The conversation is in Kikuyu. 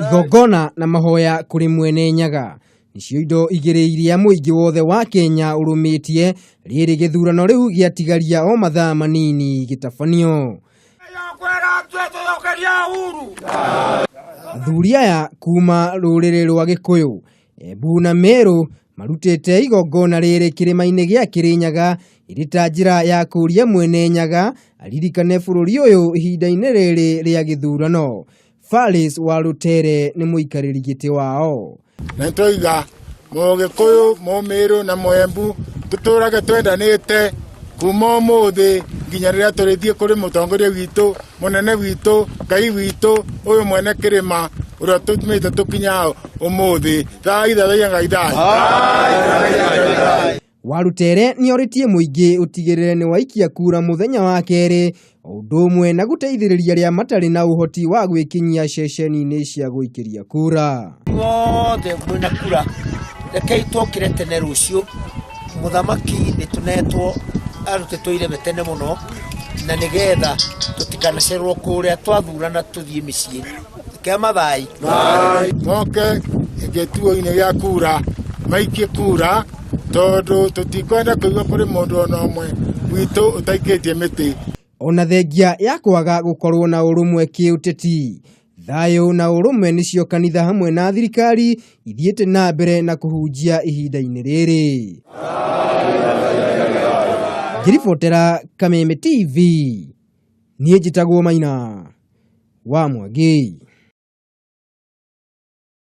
Igongona na mahoya kũrĩ Mwene Nyaga nĩcio indo igĩrĩ iria mũingĩ wothe wa Kenya ũrũmĩtie rĩrĩ gĩthurano rĩu gĩatigaria o mathaa manini gĩtabanio. Athuri aya kuma rũrĩrĩ rwa Gĩkũyũ, Embu na Meru marutĩte igongona rĩrĩ kĩrĩma-inĩ gĩa Kĩrĩnyaga ĩrĩ ta njĩra ya kũria Mwene Nyaga aririkane bũrũri ũyũ ihinda-inĩ rĩrĩ rĩa gĩthurano. Faris wa Rutere nĩ mũikarĩri gĩtĩ wao. Na nĩtwaiga Mũgĩkũyũ, Mũmĩrũ na Mũembu tũtũrage twendanĩte kuma ũmũthĩ nginya rĩrĩa tũrĩthiĩ kũrĩ mũtongoria witũ, mũnene witũ, Ngai witũ, ũyũ mwene kĩrĩma ũrĩa tũtũmĩte tũkinya ũmũthĩ. Thai thathaiya Ngai thai. Warutere nĩorĩtie mũingĩ ũtigĩrĩre nĩ waikia kura mũthenya wa kerĩ o ũndũ ũmwe na gũteithĩrĩria arĩa matarĩ na ũhoti wa gwĩkinyia ceceni-inĩ cia gũikĩria kura. Inyuothe mwĩna kura, rekei tũkĩre tene rũciũ. Mũthamaki nĩ tũnetwo arutĩtwo irebe tene mũno, na nĩgetha tũtikanacererwo kũrĩa twathurana tũthiĩ mĩciĩ. Kĩa mathai. Moke gĩtuo-inĩ gĩa kura maikie kura tondũ tũtikwenda kũigua kũrĩ mũndũ ona ũmwe witũ ũtaikĩtie mĩtĩ. Ona thengia ya kwaga gũkorwo na ũrũmwe kĩũteti, thayũ na ũrũmwe nĩcio kanitha hamwe na thirikari ithiĩte na mbere na kũhunjia ihinda-inĩ rĩrĩ. Ngĩribotera Kameme TV, niĩ njĩtagwo Maina wa Mwangi.